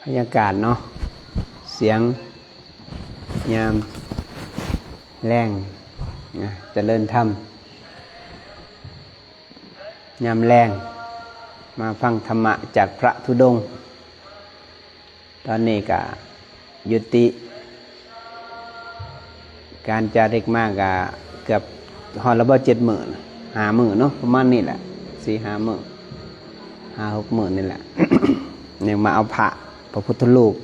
ບັນຍາກາດເນາະ ສຽງຍາມແລງນະ ຈະເລີນທຳຍາມແລງ ມາຟັງທຳມະຈາກພະທຸດົງ. ຕອນນີ້ກະຍຸຕິການຈາລິກມາກະເກືອບຮອດແລ້ວບໍ່ ເຈັດມື້ ຫ້າມື້ເນາະ ປະມານນີ້ແຫຼະ ສີ່ຫ້າມື້ ຫ້າຫົກມື້ນີ້ແຫຼະ ຍັງມາເອົາພະ ພະພຸດທະຮູບ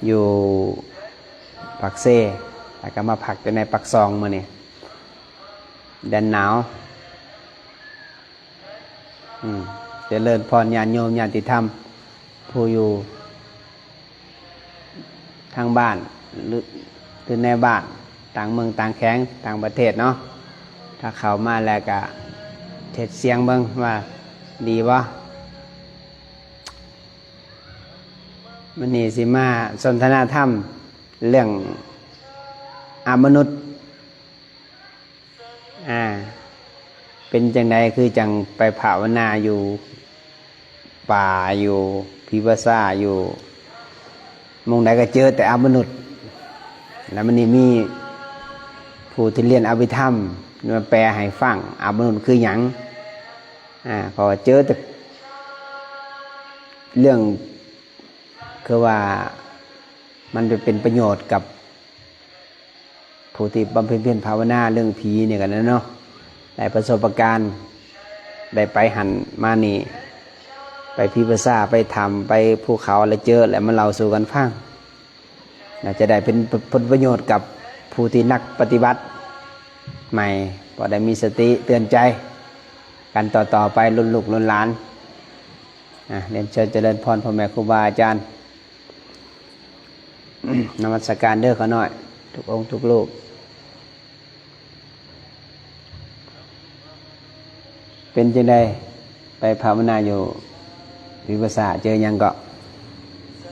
ຢູ່ປາກເຊ ແລ້ວກະມາພັກຢູ່ໃນປາກຊ່ອງມື້ນີ້ ແດນໜາວ. ອືມ ຈະເລີນພອນຍາດໂຍມຍາດຕິທຳ ຜູ້ຢູ່ທາງບ້ານ ຫຼື ຫຼືໃນບ້ານ ຕ່າງເມືອງຕ່າງແຂວງຕ່າງປະເທດເນາະ ຖ້າເຂົ້າມາແລ້ວກະເທສສຽງເບິ່ງວ່າດີບໍ່. ມື້ນີ້ຊິມາສົນທະນາທຳເລື່ອງອາມະນຸດ. ອາ ເປັນຈັ່ງໃດຄືຈັ່ງໄປພາວະນາຢູ່ປ່າ ຢູ່ຜີພາສາ ຢູ່ໝ່ອງໃດກໍເຈີແຕ່ອາມະນຸດ. ແລ້ວມື້ນີ້ມີຜູ້ທີ່ຮຽນອະພິທຳມາແປໃຫ້ຟັງ ອາມະນຸດຄືຫຍັງ. ອາ ເພາະວ່າເຈີແຕ່ເລື່ອງ ຄືວ່າມັນຈະເປັນປະໂຫຍດກັບ ຜູ້ທີ່ບຳເພັນພຽນພາວະນາເລື່ອງຜີນີ້ກັນນະເນາະ ໄດ້ປະສົບປະການ ໄດ້ໄປຫັ້ນມານີ້ ໄປຜີພາສາ ໄປຖ້ຳ ໄປພູເຂົາ ແລ້ວເຈີ ແລ້ວມາເລົ່າສູ່ກັນຟັງ ໜ້າຈະໄດ້ເປັນ ເປັນປະໂຫຍດກັບຜູ້ທີ່ນັກປະຕິບັດໃໝ່ ພໍໄດ້ມີສະຕິເຕືອນໃຈກັນຕໍ່ໆໄປ ລຸ້ນລູກລຸ້ນຫຼານ. ອາ ຮຽນເຊີນຈະເລີນພອນພໍ່ແມ່ຄູບາອາຈານ. ນະມັດສະການເດີຂ້ານ້ອຍ ທຸກອົງທຸກຮູບ. ເປັນຈັ່ງໃດ ໄປພາວະນາຢູ່ວິປັດສະນາ ເຈີຫຍັງເກາະ? ເ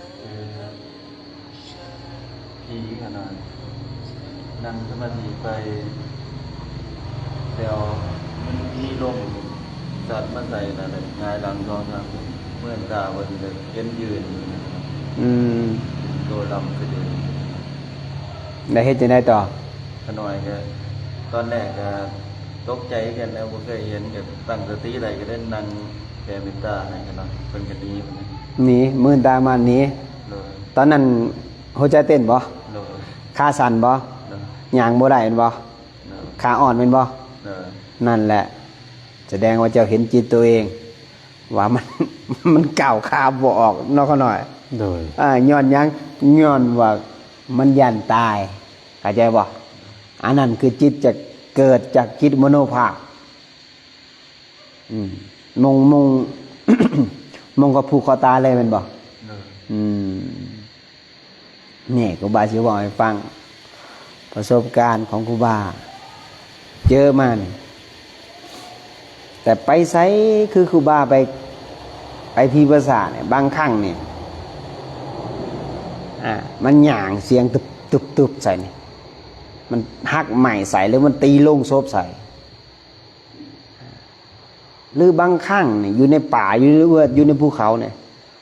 ຈີຜີຂະນ້ອຍ ນັ່ງສະມາທິໄປ ແລ້ວມັນມີລົມ ສັດມາໃສ່ນັ້ນແຫຼະ ຫງາຍຫຼັງສອງສາມເທື່ອ ເມື່ອຍຕາເບິ່ງກໍເຫັນຢືນຢູ່. ອືມ ໂຕລຳຄືເດີມ. ແລ້ວເຮັດຈັ່ງໃດຕໍ່? ຂະນ້ອຍກໍ ຕອນແລກກໍຕົກໃຈຄືກັນແຫຼະ ບໍ່ເຄີຍເຫັນ ກໍຕັ້ງສະຕິໄດ້ ກໍເລີຍນັ່ງແຜ່ເມດຕາໃຫ້ຂະນ້ອຍ ເພິ່ນກໍໜີ ໜີ ມື່ນຕາມາໜີ. ໂດຍ. ຕອນນັ້ນຫົວໃຈເຕັ້ນບໍ່? ໂດຍ. ຂາສັ່ນບໍ່? ໂດຍ. ຍ່າງບໍ່ໄດ້ແມ່ນບໍ່? ໂດຍ. ຂາອ່ອນແມ່ນບໍ່? ໂດຍ. ນັ້ນແຫຼະ ສະແດງວ່າເຈົ້າເຫັນຈິດຕົວເອງ ວ່າມັນ ມັນກ້າວຂາບໍ່ອອກເນາະຂະນ້ອຍ. ໂດຍ. ອາ ຍ້ອນຫຍັງ? ຍ້ອນວ່າມັນຢ້ານຕາຍ ເຂົ້າໃຈບໍ່? ອັນນັ້ນຄືຈິດຈະເກີດຈາກຈິດມະໂນພາບ. ອືມ ມົງ ມົງ ມົງກໍຜູກຄໍຕາຍເລີຍແມ່ນບໍ່? ໂດຍ. ອືມ ນີ້ຄູບາຊິເວົ້າໃຫ້ຟັງ ປະສົບການຂອງຄູບາເຈີມານີ້ ແຕ່ໄປໃສ ຄືຄູບາໄປ ໄປຜີພາສານີ້ ບາງຄັ້ງນີ້ ອາ ມັນຍ່າງສຽງຕຶບໆໆໃສ່ນີ້ ມັນຫັກໄມ້ໃສ່ ຫຼືມັນຕີໂລງສົບໃສ່ ຫຼືບາງຄັ້ງນີ້ ຢູ່ໃນປ່າ ຢູ່ໃນເວືອດ ຢູ່ໃນພູເຂົານີ້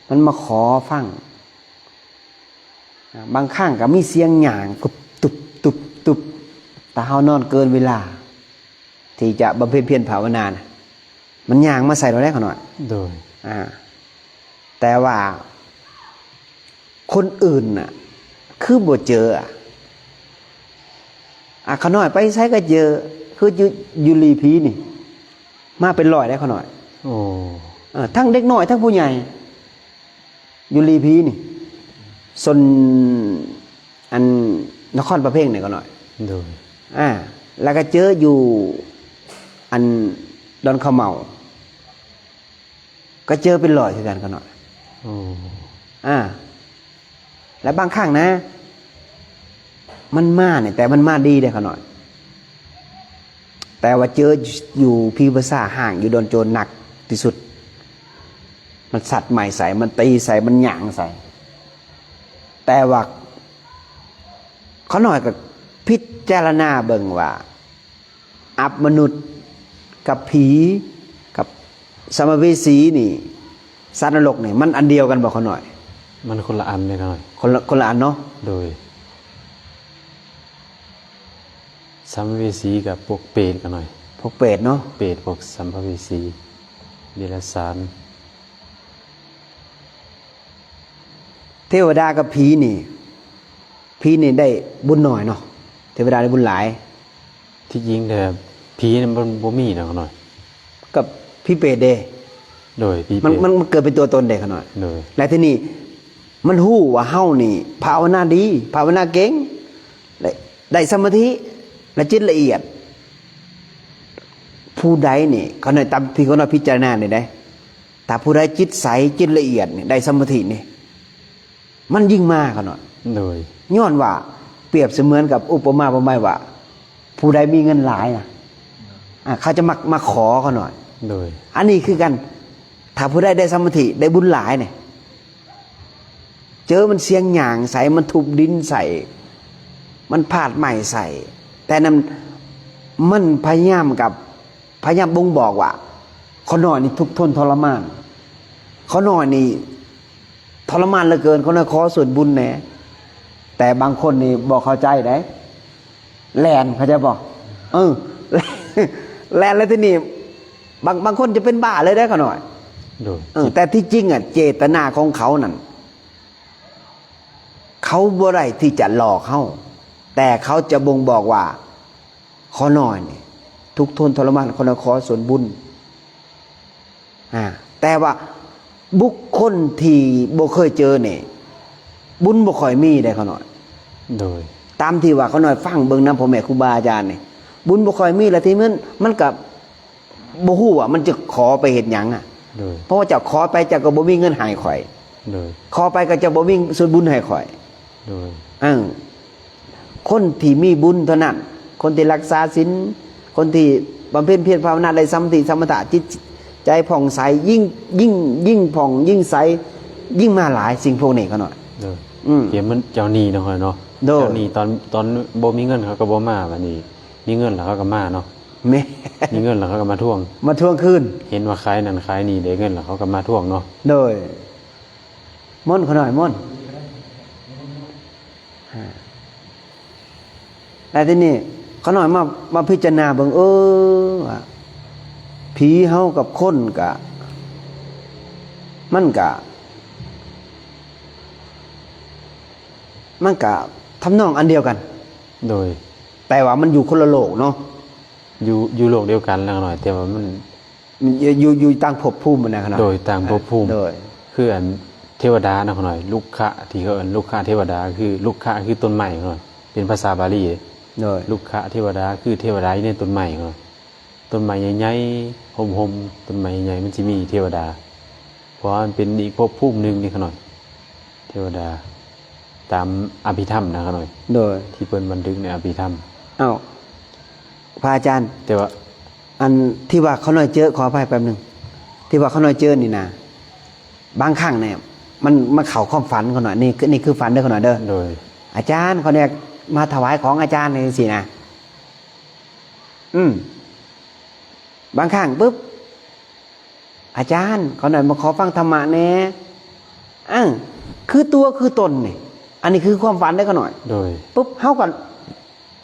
ມັນມາຂໍຟັງ. ອາ ບາງຄັ້ງກໍມີສຽງຍ່າງຕຸບຕຸບຕຸບຕຸບ ຖ້າເຮົານອນເກີນເວລາທີ່ຈະບຳເພັນພຽນພາວະນານະ ມັນຍ່າງມາໃສ່ເຮົາໄດ້ຂະນ້ອຍ. ໂດຍ. ອາ ແຕ່ວ່າຄົນອື່ນນະ ຄືບໍ່ເຈີອະ? ອາ ຂະນ້ອຍໄປໃສກໍເຈີ ຄືຢູ່ ຢູ່ຫຼີຜີນີ້ ມາເປັນຮ້ອຍໄດ້ຂະນ້ອຍ. ໂອ້. ເອີ ທັງເດັກນ້ອຍທັງຜູ້ໃຫຍ່ ຢູ່ຫຼີຜີນີ້ ຊົນ ອັນ ນະຄອນປະເພັງນີ້ຂະນ້ອຍ. ໂດຍ. ອາ ແລ້ວກໍເຈີຢູ່ ອັນ ດອນເຂົ້າເໝົາ ກໍເຈີເປັນຮ້ອຍຄືກັນຂະນ້ອຍ. ໂອ້. ອາ ແລະບາງຄັ້ງນະ ມັນມານີ້ ແຕ່ມັນມາດີເດ້ຂະນ້ອຍ ແຕ່ວ່າເຈີຢູ່ຜີພາສາ ຫ້າງຢູ່ດອນໂຈນໜັກທີ່ສຸດ ມັນສັດໄມ້ໃສ່ ມັນຕີໃສ່ ມັນຫຍັງໃສ່ ແຕ່ວ່າຂະນ້ອຍກໍພິຈາລະນາເບິ່ງວ່າ ອາມະນຸດກັບຜີ ກັບສຳມະເວສີນີ້ ສັດນະລົກນີ້ ມັນອັນດຽວກັນບໍ່ຂະນ້ອຍ? ມັນຄົນລະອັນເດ້ຂ້ານ້ອຍ. ຄົນລະ ຄົນລະອັນເນາະ. ໂດຍ. ສຳພະເວສີກັບພວກເປດຂ້ານ້ອຍ. ພວກເປດເນາະ. ເປດ ພວກສຳພະເວສີ ເດຍລະສານ. ເທວະດາກັບຜີນີ້ ຜີນີ້ໄດ້ບຸນໜ້ອຍເນາະ, ເທວະດາໄດ້ບຸນຫຼາຍ. ທີ່ຈິງແທ້ຜີນັ້ນມັນບໍ່ມີດອກຂ້ານ້ອຍ. ກັບຜີເປດເດ້. ໂດຍ. ຜີເປດ ມັນ ມັນເກີດເປັນຕົວຕົນເດ້ຂ້ານ້ອຍ. ໂດຍ. ແລະທີນີ້ມັນຮູ້ວ່າເຮົານີ້ພາວະນາດີ, ພາວະນາເກັ່ງ ໄດ້ ໄດ້ສະມາທິ ແລະຈິດລະອຽດ. ຜູ້ໃດນີ້ ຂ້ານ້ອຍ ຕາມທີ່ຂ້ານ້ອຍພິຈາລະນານີ້ເດ້, ຖ້າຜູ້ໃດຈິດໃສ ຈິດລະອຽດນີ້ ໄດ້ສະມາທິນີ້ ມັນຍິ່ງມາຂ້ານ້ອຍ. ໂດຍ. ຍ້ອນວ່າປຽບສະເໝືອນກັບອຸປະມາປະໄມວ່າ ຜູ້ໃດມີເງິນຫຼາຍນະ ອ່າ ເຂົາຈະມັກມາຂໍຂ້ານ້ອຍ. ໂດຍ. ອັນນີ້ຄືກັນ, ຖ້າຜູ້ໃດໄດ້ສະມາທິ ໄດ້ບຸນຫຼາຍນີ້ ເຈີມັນສຽງຫຍ້າງໃສ່, ມັນທຸບດິນໃສ່, ມັນຟາດໄມ້ໃສ່, ແຕ່ນັ້ນມັນພະຍາຍາມກັບ ພະຍາຍາມບົ່ງບອກວ່າ ຂ້ານ້ອຍນີ້ທຸກທົນທໍລະມານ, ຂ້ານ້ອຍນີ້ທໍລະມານເຫຼືອເກີນ, ຂ້ານ້ອຍຂໍສ່ວນບຸນແດ່. ແຕ່ບາງຄົນນີ້ບໍ່ເຂົ້າໃຈເດ້, ແລ່ນ, ເຂົ້າໃຈບໍ່? ເອີ ແລ່ນແລ້ວທີນີ້ ບາງ ບາງຄົນຈະເປັນບ້າເລີຍເດ້ຂ້ານ້ອຍ. ໂດຍ. ເອີ ແຕ່ທີ່ຈິງອະ ເຈດຕະນາຂອງເຂົານັ້ນ ເຂົາບໍ່ໄດ້ທີ່ຈະຫຼອກເຮົາ, ແຕ່ເຂົາຈະບົ່ງບອກວ່າ ຂ້ານ້ອຍນີ້ທຸກທົນທໍລະມານ, ຂ້ານ້ອຍຂໍສ່ວນບຸນ. ອາ ແຕ່ວ່າບຸກຄົນທີ່ບໍ່ເຄີຍເຈີນີ້ ບຸນບໍ່ຄ່ອຍມີເດ້ຂ້ານ້ອຍ. ໂດຍ. ຕາມທີ່ວ່າຂ້ານ້ອຍຟັງເບິ່ງນຳພໍ່ແມ່ຄູບາອາຈານນີ້ ບຸນບໍ່ຄ່ອຍມີ ແລະທີ່ມັນ ມັນກະ ບໍ່ຮູ້ວ່າມັນຈະຂໍໄປເຮັດຫຍັງອະ. ໂດຍ. ເພາະວ່າເຈົ້າຂໍໄປ ເຈົ້າກໍບໍ່ມີເງິນໃຫ້ຂ້ອຍ. ໂດຍ. ຂໍໄປກໍເຈົ້າບໍ່ມີສ່ວນບຸນໃຫ້ຂ້ອຍ. ໂດຍ. ເອີ ຄົນທີ່ມີບຸນເທົ່ານັ້ນ, ຄົນທີ່ຮັກສາສິນ, ຄົນທີ່ບຳເພັນພຽນພາວະນາ ໄດ້ສຳມາທິສະມະຖະ, ຈິດໃຈຜ່ອງໃສ, ຍິ່ງ ຍິ່ງ ຍິ່ງຜ່ອງ ຍິ່ງໃສ, ຍິ່ງມາຫຼາຍສິ່ງພວກນີ້ຂ້ານ້ອຍ. ໂດຍ. ອືມ. ກຽມມັນເຈົ້າໜີ້ເນາະຂ້ານ້ອຍເນາະ. ໂດຍ. ເຈົ້າໜີ້ຕອນ ຕອນບໍ່ມີເງິນເຂົາກໍບໍ່ມາ, ບັດນີ້ມີເງິນແລ້ວເຂົາກໍມາເນາະ. ແມ່ນ. ມີເງິນແລ້ວເຂົາກໍມາທວງ ມາທວງຄືນ. ເຫັນວ່າຂາຍນັ້ນຂາຍນີ້ໄດ້ເງິນແລ້ວເຂົາກໍມາທວງເນາະ. ໂດຍ. ມົນຂ້ານ້ອຍມົນ. ອາ ແລ້ວທີນີ້ຂ້ານ້ອຍມາ ມາພິຈາລະນາເບິ່ງ ເອີ ວ່າຜີເຮົາກັບຄົນກະ ມັນກະ ມັນກະທຳນອງອັນດຽວກັນ. ໂດຍ. ແຕ່ວ່າມັນຢູ່ຄົນລະໂລກເນາະ. ຢູ່ ຢູ່ໂລກດຽວກັນແຫຼະຂ້ານ້ອຍ ແຕ່ວ່າມັນ ຢູ່ ຢູ່ ຢູ່ຕ່າງພົບພູມນະຂ້ານ້ອຍ. ໂດຍ ຕ່າງພົບພູມ. ໂດຍ. ຄືອັນເທວະດານະຂ້ານ້ອຍ ລຸກຂະ ທີ່ເຂົາເອີ້ນລຸກຂະເທວະດາ ຄືລຸກຂະຄືຕົ້ນໄມ້ຂ້ານ້ອຍ ເປັນພາສາບາລີ. ໂດຍ. ລຸກຂະເທວະດາ ຄືເທວະດາຢູ່ໃນຕົ້ນໄມ້ຂ້ານ້ອຍ ຕົ້ນໄມ້ໃຫຍ່ໆ ຮົ່ມໆ ຕົ້ນໄມ້ໃຫຍ່ໆ ມັນຊິມີເທວະດາ ເພາະວ່າມັນເປັນອີກພົບພູມໜຶ່ງນີ້ຂ້ານ້ອຍ ເທວະດາ ຕາມອະພິທຳນະຂ້ານ້ອຍ. ໂດຍ. ທີ່ເພິ່ນບັນທຶກໃນອະພິທຳ. ເອົ້າ ພະອາຈານ ແຕ່ວ່າ ອັນທີ່ວ່າຂ້ານ້ອຍເຈີ ຂໍອະໄພແປັບໜຶ່ງ ທີ່ວ່າຂ້ານ້ອຍເຈີນີ້ນະ ບາງຄັ້ງນີ້ມັນ ມັນເຂົ້າຄວາມຝັນຂ້ານ້ອຍ ນີ້ຄື ນີ້ຄືຝັນເດີຂ້ານ້ອຍເດີ. ໂດຍ. ອາຈານ ຂ້ານ້ອຍຢາກມາຖວາຍຂອງອາຈານ ຈັ່ງຊີ້ນະ. ອືມ ບາງຄັ້ງປຶບ ອາຈານ ຂ້ານ້ອຍມາຂໍຟັງທຳມະແດ່. ເອີ ຄືຕົວຄືຕົນນີ້ ອັນນີ້ຄືຄວາມຝັນເດ້ຂ້ານ້ອຍ. ໂດຍ. ປຶບ ເຮົາກໍ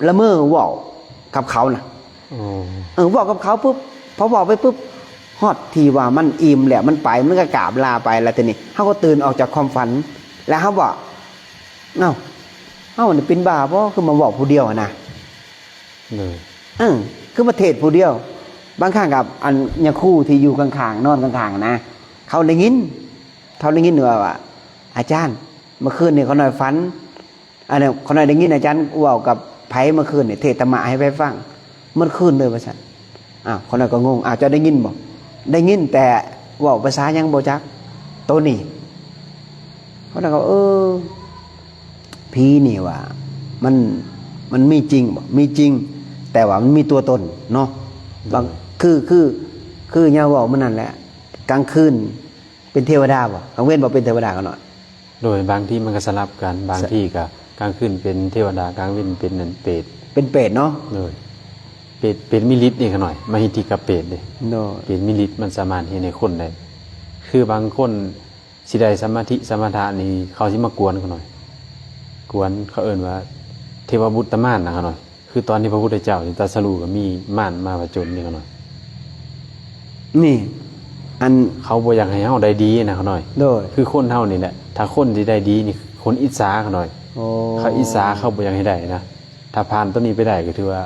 ລະເມີເວົ້າກັບເຂົານະ. ໂອ້. ເອີ ເວົ້າກັບເຂົາປຶບ ພໍເວົ້າໄປປຶບ ຮອດທີ່ວ່າມັນອີ່ມແລ້ວ ມັນໄປ ມັນກໍກາບລາໄປ ແລ້ວທີນີ້ເຮົາກໍຕື່ນອອກຈາກຄວາມຝັນ ແລ້ວເຮົາວ່າ ເອົ້າ ເຮົານີ້ເປັນບ້າບໍ່ ຄືມາເວົ້າຜູ້ດຽວຫັ້ນນະ. ໂດຍ. ເອີ ຄືມາເທດຜູ້ດຽວ. ບາງຄັ້ງກັບອັນຍາຄູທີ່ຢູ່ຂ້າງໆ ນອນຂ້າງໆນະ ເຂົາໄດ້ຍິນ ເຂົາໄດ້ຍິນວ່າ ວ່າ ອາຈານ ເມື່ອຄືນນີ້ຂ້ານ້ອຍຝັນ ອັນນັ້ນ ຂ້ານ້ອຍໄດ້ຍິນອາຈານເວົ້າກັບໃຜເມື່ອຄືນນີ້ ເທດທຳມະໃຫ້ໃຜຟັງໝົດຄືນເລີຍ ວ່າຊັ້ນ. ອ້າວ ຂ້ານ້ອຍກໍງົງ ອ້າວ ເຈົ້າໄດ້ຍິນບໍ່? ໄດ້ຍິນ ແຕ່ເວົ້າພາສາຫຍັງບໍ່ຈັກ ໂຕນີ້. ຂ້ານ້ອຍກໍ ເອີ ຜີນີ້ວ່າ ມັນ ມັນມີຈິງບໍ່? ມີຈິງ ແຕ່ວ່າມັນມີຕົວຕົນເນາະ. ບາງ ໂດຍ. ຄື ຄື ຄືຍາເວົ້າມື້ນັ້ນແຫຼະ ກາງຄືນເປັນເທວະດາບໍ່? ກາງເວັນບໍ່ເປັນເທວະດາ ຂ້ານ້ອຍ? ໂດຍ. ບາງທີມັນກໍສະຫຼັບກັນ ບາງທີກໍກາງຄືນເປັນເທວະດາ ກາງເວັນເປັນອັນເປດ. ເປັນເປດເນາະ? ໂດຍ. ເປດ ເປັນມີລິດເດ້ຂ້ານ້ອຍ ມະຫິດທິກະເປດເດ້. ໂດຍ. ເປັນມີລິດ ມັນສາມາດເຮັດໃຫ້ຄົນໄດ້ ຄືບາງຄົນ ຊິໄດ້ສະມາທິສະມະຖະນີ້ ເຂົາຊິມາກວນຂ້ານ້ອຍ ກວນ ເຂົາເອີ້ນວ່າເທວະບຸດຕະມານນະຂ້ານ້ອຍ. ຄືຕອນທີ່ພະພຸດທະເຈົ້າຊິຕັດສະຮູ້ ກໍມີມານມາຜະຈົນນີ້ຂ້ານ້ອຍ. ນີ້ ອັນ ເຂົາບໍ່ຢາກໃຫ້ເຮົາໄດ້ດີນະຂ້ານ້ອຍ. ໂດຍ ຄືຄົນເຮົານີ້ແຫຼະ ຖ້າຄົນຊິໄດ້ດີນີ້ ຄົນອິດສາຂ້ານ້ອຍ. ໂອ້ ເຂົາອິດສາ ເຂົາບໍ່ຢາກໃຫ້ໄດ້ນະ. ຖ້າຜ່ານໂຕນີ້ໄປໄດ້ ກໍຖືວ່າ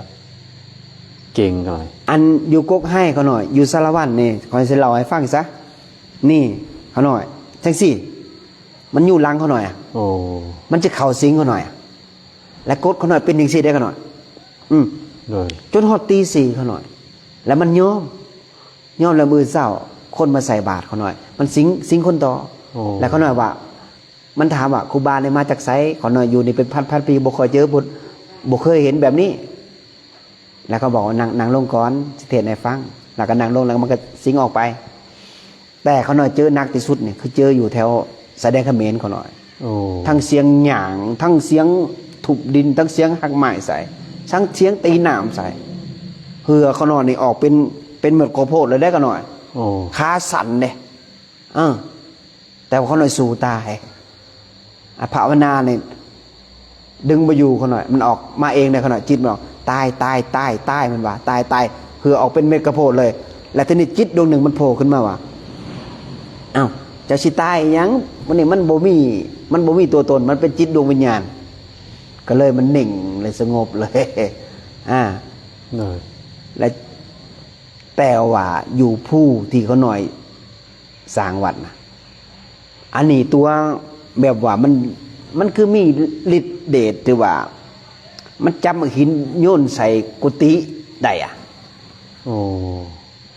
ເກັ່ງຂ້ານ້ອຍ. ອັນຢູ່ກົກໄຮຂ້ານ້ອຍ ຢູ່ສາລະວັນນີ້ ຂ້ອຍຊິເລົ່າໃຫ້ຟັງຊະ. ນີ້ຂ້ານ້ອຍ ຈັ່ງຊີ້ ມັນຢູ່ຫຼັງຂ້ານ້ອຍອະ. ໂອ້ ມັນຈະເຂົ້າສິງຂ້ານ້ອຍອະ ແລະກົດຂ້ານ້ອຍເປັນຈັ່ງຊີ້ເດ້ຂ້ານ້ອຍ. ອືມ ໂດຍ ຈົນຮອດຕີສີ່ຂ້ານ້ອຍ ແລ້ວມັນຍອມ ຍອມແລ້ວມື້ເຊົ້າ ຄົນມາໃສ່ບາດຂ້ານ້ອຍ ມັນສິງ ສິງຄົນຕໍ່. ໂອ້ ແລ້ວຂ້ານ້ອຍວ່າ ມັນຖາມວ່າ ຄູບານີ້ມາຈາກໃສ? ຂ້ານ້ອຍຢູ່ນີ້ເປັນພັນໆປີ ບໍ່ຄ່ອຍເຈີພຸດ ບໍ່ເຄີຍເຫັນແບບນີ້. ແລ້ວເຂົາບອກວ່າ ນັ່ງ ນັ່ງລົງກ່ອນ ຊິເທດໃຫ້ຟັງ. ແລ້ວກໍນັ່ງລົງ ແລ້ວມັນກໍສິງອອກໄປ. ແຕ່ຂ້ານ້ອຍເຈີໜັກທີ່ສຸດນີ້ ຄືເຈີຢູ່ແຖວຊາຍແດນຂະເໝນຂ້ານ້ອຍ. ໂອ້ ທັງສຽງຫຍາງ ທັງສຽງທຸບດິນ ທັງສຽງຮາກໄມ້ໃສ່ ທັງສຽງຕີນ້ຳໃສ່. ເຫື່ອຂ້ານ້ອຍນີ້ອອກເປັນ ເປັນເມັດເຂົ້າໂພດເລີຍເດ້ຂ້ານ້ອຍ. ໂອ້ ຂາສັ່ນເດ້. ເອີ ແຕ່ວ່າຂ້ານ້ອຍສູ້ຕາຍ. ອາ ພາວະນານີ້ດຶງບໍ່ຢູ່ຂ້ານ້ອຍ ມັນອອກມາເອງເດ້ຂ້ານ້ອຍ. ຈິດມັນອອກ ຕາຍ ຕາຍ ຕາຍ ຕາຍ ມັນວ່າ ຕາຍ ຕາຍ ເຫື່ອອອກເປັນເມັດເຂົ້າໂພດເລີຍ. ແລ້ວທີນີ້ຈິດດວງໜຶ່ງມັນໂຜ່ຂຶ້ນມາວ່າ ອ້າວ ເຈົ້າຊິຕາຍອີ່ຫຍັງ? ມັນນີ້ມັນບໍ່ມີ ມັນບໍ່ມີຕົວຕົນ ມັນເປັນຈິດດວງວິນຍານ. ກໍເລີຍມັນນິ່ງເລີຍ ສະຫງົບເລີຍ. ອາ ໂດຍ ແລະ ແຕ່ວ່າຢູ່ພູທີ່ຂ້ານ້ອຍ ສ້າງວັດນະ ອັນນີ້ຕົວະ ແບບວ່າມັນ ມັນຄືມີລິດເດດ ທີ່ວ່າມັນຈັບໝາກຫີນໂຍນໃສ່ກຸຕິໄດ້ອະ. ໂອ້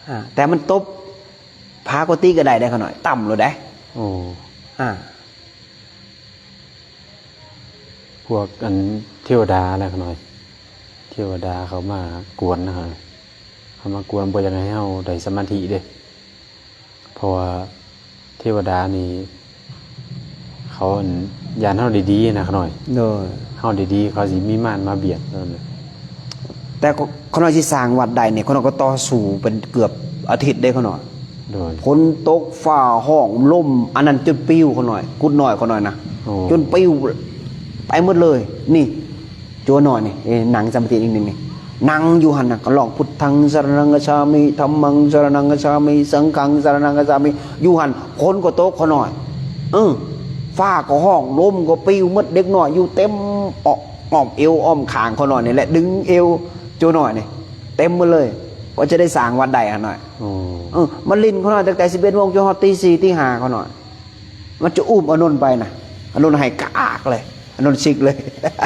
ອາ ແຕ່ມັນຕົບຝາກຸຕິກໍໄດ້ເດ້ຂ້ານ້ອຍ ຕ່ຳໂລດເດ້. ໂອ້ ອາ ພວກອັນເທວະດາແຫຼະຂ້ານ້ອຍ ເທວະດາເຂົາມາກວນນະ ເຂົາມາກວນ ບໍ່ຢາກໃຫ້ເຮົາໄດ້ສະມາທິເດ້. ເພາະວ່າເທວະດານີ້ ເຂົາ ອັນ ຢ້ານເຮົາໄດ້ດີນະຂ້ານ້ອຍ. ໂດຍ ເຮົາໄດ້ດີ ເຂົາຊິມີມານມາບຽດນັ້ນ. ແຕ່ຂ້ານ້ອຍຊິສ້າງວັດໄດ້ນີ້ ຂ້ານ້ອຍກໍຕໍ່ສູ້ເປັນເກືອບອາທິດເດ້ຂ້ານ້ອຍ. ໂດຍ ຝົນຕົກ ຟ້າຮ້ອງ ລົມ ອັນນັ້ນຈົນປິວຂ້ານ້ອຍ ກຸດນ້ອຍຂ້ານ້ອຍນະ. ໂອ້ ຈົນປິວໄປໝົດເລີຍ. ນີ້ ຕົວນ້ອຍນີ້ ເອີ ນັ່ງສະມາທິອີກໜຶ່ງນີ້ ນັ່ງຢູ່ຫັ້ນນະ ກໍຮ້ອງ ພຸດທັງສະຣະນັງກັດສາມິ ທຳມັງສະຣະນັງກັດສາມິ ສັງຄັງສະຣະນັງກັດສາມິ ຢູ່ຫັ້ນ. ຝົນກໍຕົກຂ້ານ້ອຍ ເອີ ຟ້າກໍຮ້ອງ ລົມກໍປິວໝົດ ເດັກນ້ອຍຢູ່ເຕັມອ້ອມ ອ້ອມເອວອ້ອມຂ້າງຂ້ານ້ອຍນີ້ແຫຼະ ດຶງເອວຕົວນ້ອຍນີ້ເຕັມໝົດເລີຍ ກວ່າຈະໄດ້ສ້າງວັດໄດ້ຂ້ານ້ອຍ. ໂອ້ ເອີ ມາຫຼິ້ນຂ້ານ້ອຍຕັ້ງແຕ່ສິບເອັດໂມງຈົນຮອດຕີສີ່ຕີຫ້າຂ້ານ້ອຍ. ມັນຈະອຸ້ມອານົນໄປນະ ອານົນໄຫ້ກາກເລີຍ ອານົນຊິກເລີຍ.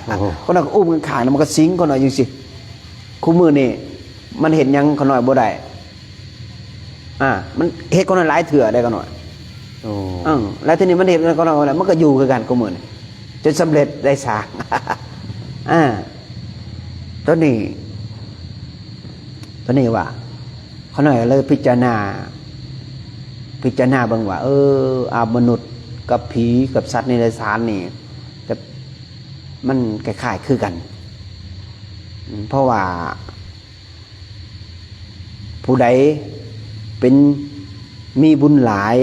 ໂອ້ ຄົນນັ້ນກໍອຸ້ມຂ້າງໆ ແລ້ວມັນກໍສິງຄົນນັ້ນຈັ່ງຊີ້. ຄູ່ມື້ນີ້ມັນເຮັດຫຍັງຂ້ານ້ອຍບໍ່ໄດ້. ອາ ມັນເຮັດຄົນນັ້ນຫຼາຍເທື່ອໄດ້ຂ້ານ້ອຍ. ໂອ້ ເອີ ແລ້ວທີນີ້ມັນເຮັດຄົນນັ້ນບໍ່ໄດ້ ມັນກໍຢູ່ຄືກັນຄູ່ມື້ນີ້ ຈົນສຳເລັດໄດ້ສ້າງ. ອາ ໂຕນີ້ ໂຕນີ້ວ່າ ຂ້ານ້ອຍເລີຍພິຈາລະນາ ພິຈາລະນາເບິ່ງວ່າ ເອີ ອາ ມະນຸດກັບຜີກັບສັດເດຍລະສານນີ້ ແບບ ມັນຄ້າຍໆຄືກັນ. ເພາະວ່າຜູ້ໃດເປັນ ມີບຸນຫຼາຍ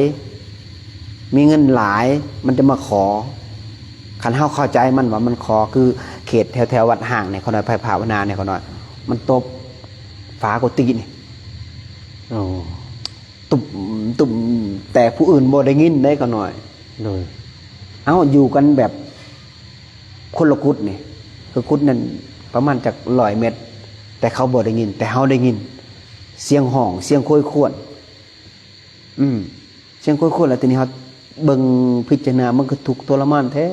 ມີເງິນຫຼາຍ ມັນຈະມາຂໍ. ຄັນເຮົາເຂົ້າໃຈມັນວ່າມັນຂໍ ຄືເຂດແຖວໆວັດຮ້າງນີ້ ຂ້ານ້ອຍໄປພາວະນານີ້ ຂ້ານ້ອຍ ມັນຕົບຝາກຸຕິນີ້ ໂອ້ ຕຸບ ຕຸບ ແຕ່ຜູ້ອື່ນບໍ່ໄດ້ຍິນເດ້ຂ້ານ້ອຍ. ໂດຍ ເອົ້າ ຢູ່ກັນແບບຄົນລະກຸດນີ້ ຄືກຸດນັ້ນປະມານຈັກຮ້ອຍແມັດ ແຕ່ເຂົາບໍ່ໄດ້ຍິນ ແຕ່ເຮົາໄດ້ຍິນ ສຽງຮ້ອງ ສຽງໂຄຍຄວນ ອືມ ສຽງໂຄຍຄວນ. ແລ້ວທີນີ້ເຮົາເບິ່ງພິຈາລະນາ ມັນຄືທຸກທໍລະມານແທ້.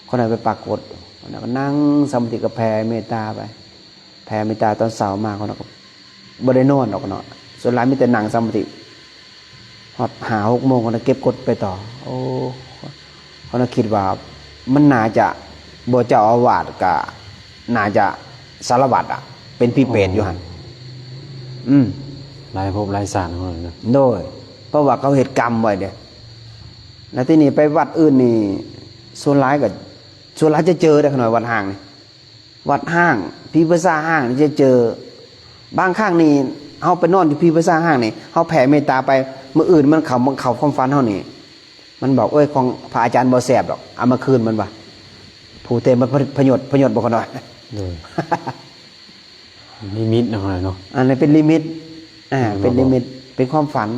ຂ້ານ້ອຍໄປປາກົດ ແລ້ວກໍນັ່ງສະມາທິ ກໍແຜ່ເມດຕາໄປ ແຜ່ເມດຕາ. ຕອນເຊົ້າມາຂ້ານ້ອຍກໍບໍ່ໄດ້ນອນດອກເນາະ ສ່ວນຫຼາຍມີແຕ່ນັ່ງສະມາທິ ຮອດຫ້າຫົກໂມງ ຂ້ານ້ອຍເກັບກົດໄປຕໍ່. ໂອ້ ຂ້ານ້ອຍຄິດວ່າມັນໜ້າຈະ ບໍ່ເຈົ້າອາວາດ ກະໜ້າຈະສາລະວັດອະ ເປັນຜີເປດຢູ່ຫັ້ນ. ອືມ ຫຼາຍພົບຫຼາຍຊາດເນາະ. ໂດຍ ເພາະວ່າເຂົາເຮັດກຳໄວ້ເດ້. ແລ້ວທີນີ້ໄປວັດອື່ນນີ້ ສ່ວນຫຼາຍກໍ ສ່ວນຫຼາຍຈະເຈີເດ້ ຂ້ານ້ອຍ ວັດຮ້າງນີ້ ວັດຮ້າງ ຜີປີສາດຮ້າງນີ້ຈະເຈີ. ບາງຄັ້ງນີ້ເຮົາໄປນອນຢູ່ຜີປີສາດຮ້າງນີ້ ເຮົາແຜ່ເມດຕາໄປ ມື້ອື່ນມັນເຂົ້າ ມັນເຂົ້າຄວາມຝັນເຮົານີ້ ມັນບອກ ເອີຍ ຂອງພະອາຈານບໍ່ແຊບດອກ ເອົາມາຄືນມັນວ່າ ຜູ້ເຕັມ ພະຍົດ ພະຍົດບໍ່ຂະນ້ອຍ. ໂດຍ ນິມິດເນາະ ເນາະ ອັນນີ້ເປັນນິມິດ ອ່າ ເປັນນິມິດ ເປັນຄວາມຝັນ.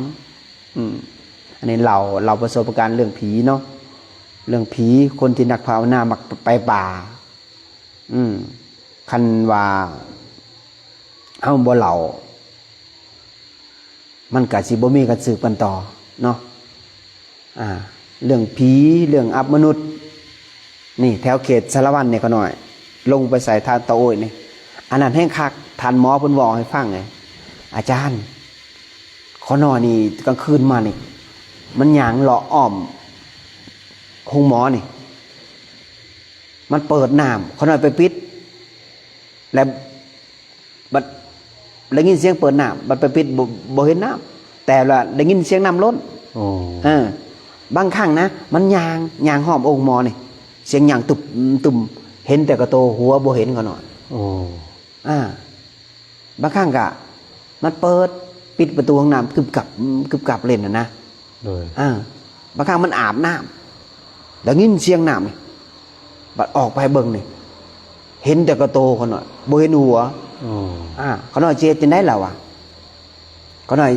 ອືມ ອັນນີ້ເລົ່າ ເລົ່າປະສົບການເລື່ອງຜີເນາະ ເລື່ອງຜີ ຄົນທີ່ນັກພາວະນາມັກໄປປ່າ. ອືມ ຄັນວ່າເຮົາບໍ່ເລົ່າ ມັນກະຊິບໍ່ມີການສືບກັນຕໍ່ເນາະ. ອ່າ ເລື່ອງຜີ ເລື່ອງອຳມະນຸດ ນີ້ແຖວເຂດສາລະວັນນີ້ ຂະນ້ອຍ ລົງໄປໃສ່ທ່າຕະໂອ້ຍນີ້ ອັນນັ້ນແຮງຄັກ. ທ່ານໝໍເພິ່ນເວົ້າໃຫ້ຟັງເລີຍ ອາຈານ ຂະນ້ອຍນີ້ກາງຄືນມານີ້ ມັນຍ່າງເລາະອ້ອມໂຮງໝໍນີ້ ມັນເປີດນ້ຳ ຂະນ້ອຍໄປປິດ ແລ້ວບັດໄດ້ຍິນສຽງເປີດນ້ຳ ບັດໄປປິດ ບໍ່ ບໍ່ເຫັນນ້ຳ ແຕ່ວ່າໄດ້ຍິນສຽງນ້ຳລົ້ນ. ໂອ້ ເອີ ບາງຄັ້ງນະ ມັນຍ່າງ ຍ່າງອ້ອມໂຮງໝໍນີ້ ສຽງຍ່າງຕຸບ ຕຸມ ເຫັນແຕ່ກະໂຕ ຫົວບໍ່ເຫັນຂະນ້ອຍ. ໂອ້ ອ່າ ບາງຄັ້ງກະມັນເປີດປິດປະຕູຫ້ອງນ້ຳກຶບກັບ ກຶບກັບເຫຼັ້ນຫັ້ນນະ. ໂດຍ ອ່າ ບາງຄັ້ງມັນອາບນ້ຳ ໄດ້ຍິນສຽງນ້ຳນີ້ ບັດອອກໄປເບິ່ງນີ້ ເຫັນແຕ່ກະໂຕຂະນ້ອຍ ບໍ່ເຫັນຫົວ. ໂອ້ ອ່າ ຂະນ້ອຍຊິເຮັດຈັ່ງໃດລະວະ? ຂະນ້ອຍ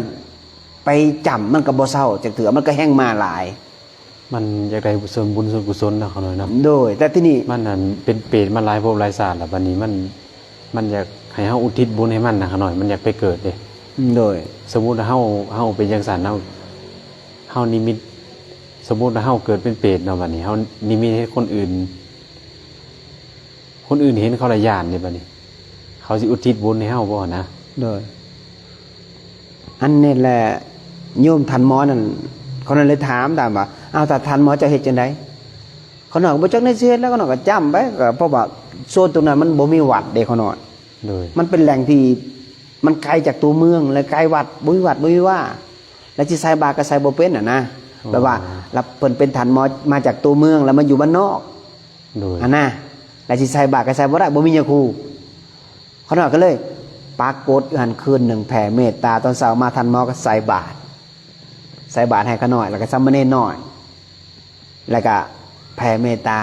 ໄປຈ້ຳມັນກະບໍ່ເຊົາຈັກເທື່ອ ມັນກະແຮ່ງມາຫຼາຍ. ມັນຢາກໄດ້ສ່ວນບຸນສ່ວນກຸສົນເນາະ ຂະນ້ອຍເນາະ. ໂດຍ ແຕ່ທີນີ້ມັນນັ້ນເປັນເປດມາຫຼາຍພົບຫຼາຍຊາດລະ ບັດນີ້ມັນ ມັນຢາກໃຫ້ເຮົາອຸທິດບຸນໃຫ້ມັນນະ ຂະນ້ອຍ ມັນຢາກໄປເກີດເດ້. ໂດຍ ສົມມຸດວ່າເຮົາ ເຮົາເປັນຈັ່ງຊັ້ນ ເຮົາ ເຮົານິມິດ ສົມມຸດວ່າເຮົາເກີດເປັນເປດເນາະ ບັດນີ້ເຮົານິມິດໃຫ້ຄົນອື່ນ ຄົນອື່ນເຫັນເຂົາລະຢ້ານເດ້ ບັດນີ້ເຂົາຊິອຸທິດບຸນໃຫ້ເຮົາບໍ່ນະ? ໂດຍ ອັນນີ້ແຫຼະ ໂຍມທ່ານໝໍນັ້ນ ເຂົານັ້ນເລີຍຖາມ ຖາມວ່າ ອ້າວ ຖ້າທ່ານໝໍຈະເຮັດຈັ່ງໃດ? ຂະນ້ອຍກະບໍ່ຈັກແນວຊິເຮັດແລ້ວ ຂະນ້ອຍກະຈ້ຳໄປ ກະເພາະວ່າໂຊນຕົງນັ້ນມັນບໍ່ມີວັດເດ້ ຂະນ້ອຍ. ໂດຍ ມັນເປັນແຫຼ່ງທີ່ມັນໄກຈາກຕົວເມືອງ ແລະ ໄກວັດ ບໍ່ມີວັດ ບໍ່ມີວາ ແລະ ຊິໃສ່ບາດກະໃສ່ບໍ່ເປັນຫັ້ນນະ. ອໍ ແບບວ່າ ລະເພິ່ນເປັນທ່ານໝໍມາຈາກຕົວເມືອງ ແລ້ວມາຢູ່ບ້ານນອກ. ໂດຍ ຫັ້ນນະ ແລ້ວຊິໃສ່ບາດກະໃສ່ບໍ່ໄດ້ ບໍ່ມີຍາຄູ. ຂະນ້ອຍກະເລີຍປາກົດຢູ່ຫັ້ນຄືນໜຶ່ງ ແຜ່ເມດຕາ ຕອນເຊົ້າມາທ່ານໝໍກະໃສ່ບາດ ໃສ່ບາດໃຫ້ຂະນ້ອຍ ແລ້ວກະສາມະເນນນ້ອຍ ແລ້ວກະແຜ່ເມດຕາ.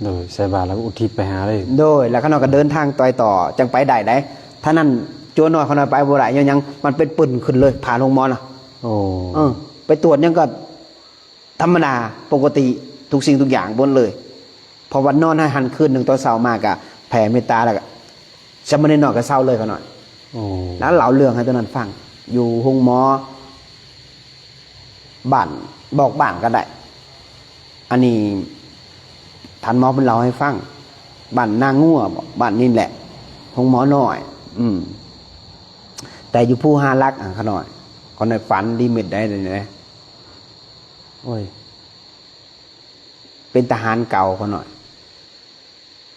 ໂດຍ ໃສ່ບາດແລ້ວກະອຸທິດໄປຫາເລີຍ. ໂດຍ ແລ້ວຂະນ້ອຍກະເດີນທາງໄປຕໍ່ ຈັ່ງໄປໄດ້ໃດ໋. ຖ້ານັ້ນ ຈົວນ້ອຍຂະນ້ອຍໄປບໍ່ໄດ້ ຍ້ອນຫຍັງ? ມັນເປັນປຶ້ນຂຶ້ນເລີຍ ຜ່ານໂຮງໝໍນະ. ໂອ້ ເອີ ໄປຕວດຫຍັງກະ ທຳມະດາປົກກະຕິ ທຸກສິ່ງທຸກຢ່າງໝົດເລີຍ. ເພາະວ່ານອນໃຫ້ຫັ້ນຄືນໜຶ່ງ ຕອນເຊົ້າມາກະແຜ່ເມດຕາ ແລ້ວກະສາມະເນນນ້ອຍກະເຊົາເລີຍຂະນ້ອຍ. ໂອ້ ແລ້ວເລົ່າເລື່ອງໃຫ້ຕົວນັ້ນຟັງ ຢູ່ໂຮງໝໍບ້ານ ບອກບ້ານກະໄດ້. ອັນນີ້ທ່ານໝໍເພິ່ນເລົ່າໃຫ້ຟັງ ບ້ານນາງົວບໍ ບ້ານນີ້ແຫຼະ ໂຮງໝໍນ້ອຍ. ອືມ ແຕ່ຢູ່ພູຫ້າຫຼັກຫັ້ນຂະນ້ອຍ ຂະນ້ອຍຝັນນິມິດໄດ້ເດ. ໂອ້ຍ ເປັນທະຫານເກົ່າຂະນ້ອຍ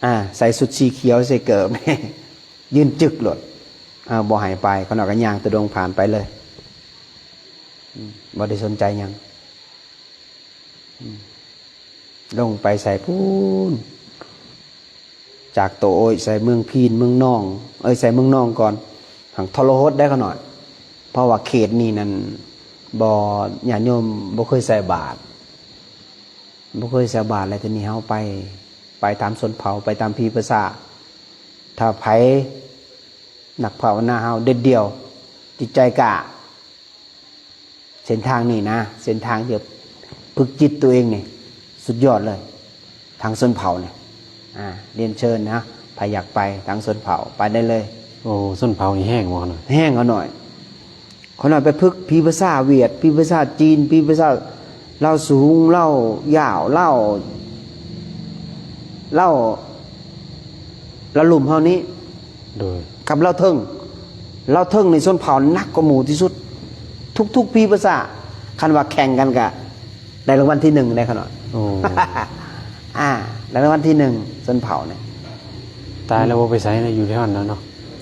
ອ່າ ໃສ່ຊຸດສີຂຽວ ໃສ່ເກີບ ຢືນຈຶກໂລດ. ເອົາ ບໍ່ໃຫ້ໄປ ຂະນ້ອຍກະຍ່າງຕະດົງຜ່ານໄປເລີຍ ອືມ ບໍ່ໄດ້ສົນໃຈຫຍັງ. ອືມ ລົງໄປໃສ່ພຸ້ນ ຈາກໂຕໂອ້ຍ ໃສ່ເມືອງພີນ ເມືອງນອງ ເອີຍ ໃສ່ເມືອງນອງກ່ອນ ຫັ້ນທໍລະຫົດໄດ໋ຂະນ້ອຍ. ເພາະວ່າເຂດນີ້ນັ້ນ ບໍ່ ຍາດໂຍມບໍ່ເຄີຍໃສ່ບາດ ບໍ່ເຄີຍໃສ່ບາດ ແລ້ວທີນີ້ເຮົາໄປ ໄປຕາມຊົນເຜົ່າ ໄປຕາມຜີປະສາດ. ຖ້າໃຜ ນັກພາວະນາເຮົາເດັດດ່ຽວ ຈິດໃຈກ້າ ເສັ້ນທາງນີ້ນະ ເສັ້ນທາງທີ່ຝຶກຈິດຕົວເອງນີ້ ສຸດຍອດເລີຍ ທາງຊົນເຜົ່ານີ້. ອ່າ ລຽນເຊີນນະ ໃຜຢາກໄປທາງຊົນເຜົ່າ ໄປໄດ້ເລີຍ. ໂອ້ ຊົນເຜົ່ານີ້ແຮງບໍ່ຂະນ້ອຍ? ແຮງຂະນ້ອຍ. ຂະນ້ອຍໄປຝຶກຜີພາສາຫວຽດ ຜີພາສາຈີນ ຜີພາສາລາວສູງ ລາວຍາວ ລາວ ລາວ ລາວລຸ່ມເຮົານີ້ ໂດຍ ກັບລາວເທິງ. ລາວເທິງນີ້ຊົນເຜົ່າໜັກກວ່າໝູ່ທີ່ສຸດ ທຸກໆປີປະຊາ ຄັນວ່າແຂ່ງກັນກະໄດ້ລາງວັນທີໜຶ່ງໄດ໋ຂະນ້ອຍ. ໂອ້ ອ່າ ໄດ້ລາງວັນທີໜຶ່ງ ຊົນເຜົ່ານີ້ ຕາຍແລ້ວບໍ່ໄປໃສນະ ຢູ່ແຖວນັ້ນນະເນາະ.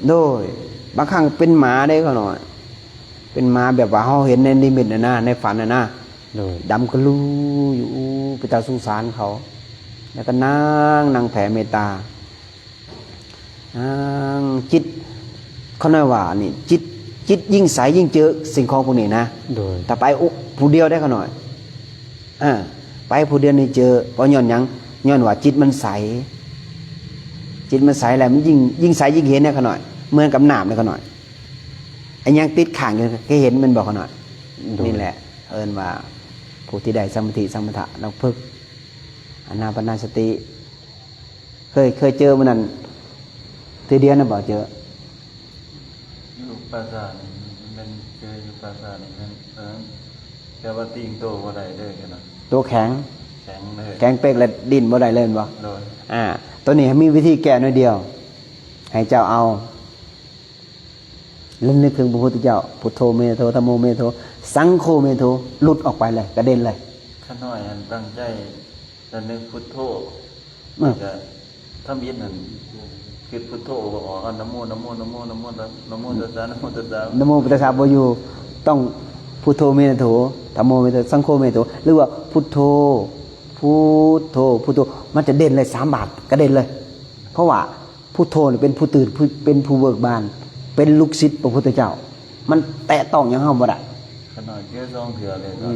ໂດຍ ບາງຄັ້ງເປັນໝາເດ້ຂະນ້ອຍ ເປັນໝາແບບວ່າເຮົາເຫັນໃນນິມິດຫັ້ນນະ ໃນຝັນຫັ້ນນະ. ໂດຍ ດຳກະລູຢູ່ ເປັນຕາສົງສານເຂົາ ແລ້ວກະນັ່ງ ນັ່ງແຜ່ເມດຕາ ນັ່ງ ຈິດ ເຂົານ້ອຍວ່ານີ້ ຈິດ ຈິດຍິ່ງໃສຍິ່ງເຈີສິ່ງຂອງພວກນີ້ນະ. ໂດຍ ຖ້າໄປຜູ້ດຽວໄດ້ຂະນ້ອຍ ອ່າ ໄປຜູ້ດຽວນີ້ເຈີ. ເພາະຍ້ອນຫຍັງ? ຍ້ອນວ່າຈິດມັນໃສ. ຈິດມັນໃສແລ້ວ ມັນຍິ່ງ ຍິ່ງໃສຍິ່ງເຫັນເດ້ຂ້ານ້ອຍ. ເໝືອນກັບນ້ຳເດ້ຂ້ານ້ອຍ. ອັນຫຍັງຕິດຄ້າງຢູ່ກໍເຫັນແມ່ນບໍ່ຂ້ານ້ອຍ? ໂດຍ. ນີ້ແຫຼະເອີ້ນວ່າຜູ້ທີ່ໄດ້ສະມາທິສະມະຖະ ແລ້ວຝຶກອານາປານະສະຕິ. ເຄີຍ ເຄີຍເຈີມື້ນັ້ນເທື່ອດຽວນະບໍ່ເຈີ? ຢູ່ປ່າຊ້ານີ້ແມ່ນ ເຈີຢູ່ປ່າຊ້ານີ້ແມ່ນ ເອີ ແຕ່ວ່າຕີງໂຕບໍ່ໄດ້ເດີເນາະ. ໂຕແຂງ ແຂງເລີຍ ແຂງເປັກ ແລະ ດີ້ນບໍ່ໄດ້ເລີຍແມ່ນບໍ່? ໂດຍ. ອາ ໂຕນີ້ມີວິທີແກ້ໜ້ອຍດຽວ. ໃຫ້ເຈົ້າເອົາ ລະນຶກເຖິງພະພຸດທະເຈົ້າ ພຸດໂທເມໂທ ທຳໂມເມໂທ ສັງໂຄເມໂທ ຫຼຸດອອກໄປເລີຍ ກະເດັນເລີຍ. ຂ້ານ້ອຍຫັ້ນຕັ້ງໃຈລະນຶກພຸດໂທ ເອີ ແລ້ວກະທຳອິດຫັ້ນ ຄິດພຸດໂທບໍ່ອອກ ນະໂມ ນະໂມ ນະໂມ ນະໂມ ນະໂມຕັດສະ ນະໂມຕັດສະ ນະໂມຕັດສະບໍ່ຢູ່. ຕ້ອງພຸດໂທເມໂທ ທຳໂມເມໂທ ສັງໂຄເມໂທ ຫຼືວ່າພຸດໂທ ພຸດໂທ ພຸດໂທ ມັນຈະເດັ່ນເລີຍ ສາມບາດກະເດັ່ນເລີຍ. ເພາະວ່າ ພຸດໂທນີ້ເປັນຜູ້ຕື່ນ ຜູ້ ເປັນຜູ້ເບີກບານ ເປັນລູກສິດພະພຸດທະເຈົ້າ. ມັນແຕະຕ້ອງຫຍັງເຮົາບໍ່ໄດ້. ຂະໜາດເຈີສອງເທື່ອເລີຍ. ອື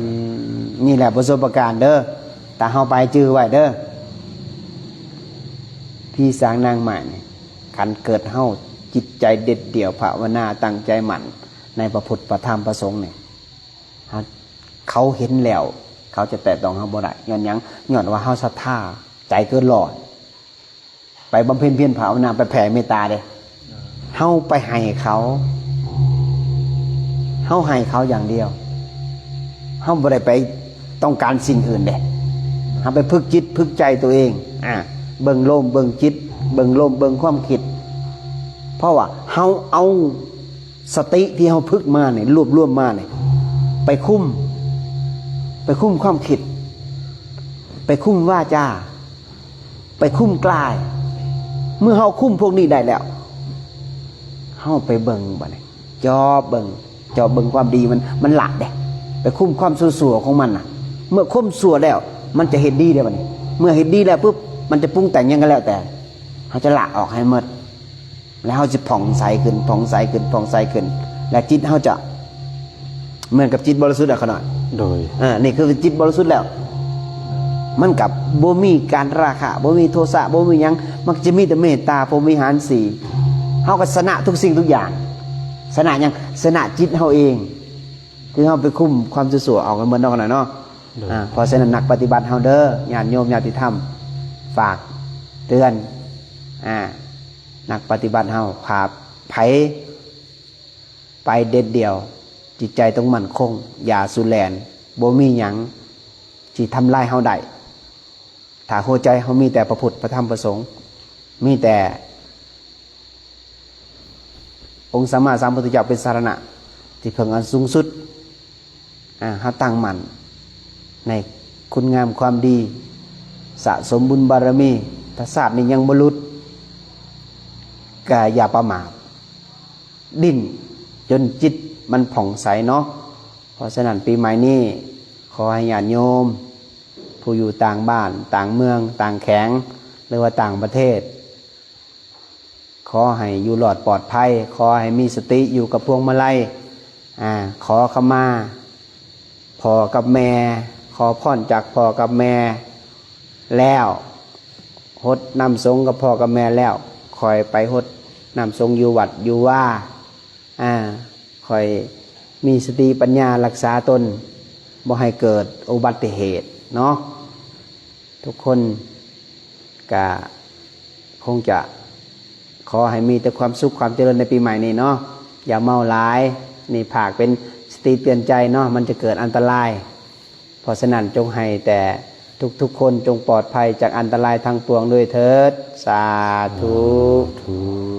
ມ ນີ້ແຫຼະປະສົບປະການເດີ. ຖ້າເຮົາໄປຈື່ໄວ້ເດີ ຜີສາງນາງໄມ້ນີ້ ຄັນເກີດເຮົາຈິດໃຈເດັດດ່ຽວ ພາວະນາຕັ້ງໃຈໝັ້ນໃນພະພຸດ ພະທຳ ພະສົງນີ້ ເຮົາ ເຂົາເຫັນແລ້ວ ເຂົາຈະແຕະຕ້ອງເຮົາບໍ່ໄດ້. ຍ້ອນຫຍັງ? ຍ້ອນວ່າເຮົາສັດທາໃຈເກີນຮ້ອຍ. ໄປບຳເພັນພຽນພາວະນາ ໄປແຜ່ເມດຕາເດ້. ເຮົາໄປໃຫ້ເຂົາ ເຮົາໃຫ້ເຂົາຢ່າງດຽວ. ເຮົາບໍ່ໄດ້ໄປຕ້ອງການສິ່ງອື່ນເດ້. ເຮົາໄປຝຶກຈິດຝຶກໃຈຕົວເອງ ອາ ເບິ່ງລົມເບິ່ງຈິດ ເບິ່ງລົມເບິ່ງຄວາມຄິດ. ເພາະວ່າເຮົາເອົາສະຕິທີ່ເຮົາຝຶກມານີ້ ລວບລວມມານີ້ ໄປຄຸມ ໄປຄຸມຄວາມຄິດ ໄປຄຸມວາຈາ ໄປຄຸມກາຍ. ເມື່ອເຮົາຄຸມພວກນີ້ໄດ້ແລ້ວ ເຮົາໄປເບິ່ງບາດນີ້ ຈອບເບິ່ງ ຈອບເບິ່ງຄວາມດີມັນ ມັນລະເດ້. ໄປຄຸມຄວາມຊົ່ວໆຂອງມັນນະ. ເມື່ອຄຸມຊົ່ວແລ້ວ ມັນຈະເຮັດດີເດ້ບາດນີ້. ເມື່ອເຮັດດີແລ້ວປຶບ ມັນຈະປຸງແຕ່ງຫຍັງກໍແລ້ວແຕ່ ເຮົາຈະລະອອກໃຫ້ໝົດ. ແລ້ວເຮົາຊິຜ່ອງໃສຂຶ້ນ ຜ່ອງໃສຂຶ້ນ ຜ່ອງໃສຂຶ້ນ ແລະ ຈິດເຮົາຈະເໝືອນກັບຈິດບໍລິສຸດແລ້ວຂະນ້ອຍ. ໂດຍ. ອາ ນີ້ຄືຈິດບໍລິສຸດແລ້ວ ມັນກັບບໍ່ມີການລາຄະ ບໍ່ມີໂທສະ ບໍ່ມີຫຍັງ ມັນຈະມີແຕ່ເມດຕາ ພົມວິຫານສີ່. ເຮົາກໍຊະນະທຸກສິ່ງທຸກຢ່າງ. ຊະນະຫຍັງ? ຊະນະຈິດເຮົາເອງ ຄືເຮົາໄປຄຸມຄວາມຊົ່ວໆອອກໃຫ້ໝົດເນາະ ຂະນ້ອຍເນາະ. ໂດຍ. ອາ ເພາະສະນັ້ນ ນັກປະຕິບັດເຮົາເດີ ຍາດໂຍມຍາດຕິທຳ ຝາກເຕືອນ ອາ ນັກປະຕິບັດເຮົາ ຖ້າໃຜໄປເດັດດ່ຽວ ຈິດໃຈຕ້ອງໝັ້ນຄົງ ຢ່າສູນແລ່ນ ບໍ່ມີຫຍັງຊິທຳລາຍເຮົາໄດ້. ຖ້າຫົວໃຈເຮົາມີແຕ່ພະພຸດ ພະທຳ ພະສົງ ມີແຕ່ອົງສຳມາສຳພຸດທະເຈົ້າເປັນສາລະນະທີ່ເພິ່ງອັນສູງສຸດ ອາ ເຮົາຕັ້ງໝັ້ນໃນຄຸນງາມຄວາມດີ ສະສົມບຸນບາລະມີ ຖ້າຊາດນີ້ຍັງບໍ່ຫຼຸດ ກະຢ່າປະໝາດ ດີ້ນຈົນຈິດມັນຜ່ອງໃສເນາະ. ເພາະສະນັ້ນ ປີໃໝ່ນີ້ ຂໍໃຫ້ຍາດໂຍມຜູ້ຢູ່ຕ່າງບ້ານ ຕ່າງເມືອງ ຕ່າງແຂວງ ຫຼືວ່າຕ່າງປະເທດ ຂໍໃຫ້ຢູ່ລອດປອດໄພ, ຂໍໃຫ້ມີສະຕິຢູ່ກັບພວງມາໄລ, ອາ, ຂໍຂະມາພໍ່ກັບແມ່, ຂໍພອນຈາກພໍ່ກັບແມ່ແລ້ວ, ຫົດນ້ຳສົງກັບພໍ່ກັບແມ່ແລ້ວ, ຄ່ອຍໄປຫົດນ້ຳສົງຢູ່ວັດຢູ່ວາ, ອາ, ຄ່ອຍມີສະຕິປັນຍາລັກສາຕົນ ບໍ່ໃຫ້ເກີດອຸບັດຕິເຫດເນາະ. ທຸກຄົນກະຄົງຈະຂໍໃຫ້ມີແຕ່ຄວາມສຸກຄວາມຈະເລີນໃນປີໃໝ່ນີ້ເນາະ. ຢ່າເມົາຫຼາຍ, ນີ້ພາກເປັນສະຕິເຕືອນໃຈເນາະ, ມັນຈະເກີດອັນຕະລາຍ. ເພາະສະນັ້ນ ຈົ່ງໃຫ້ແຕ່ທຸກໆຄົນຈົ່ງປອດໄພຈາກອັນຕະລາຍທັງປວງດ້ວຍເທີດ. ສາທຸ. ສາທຸ.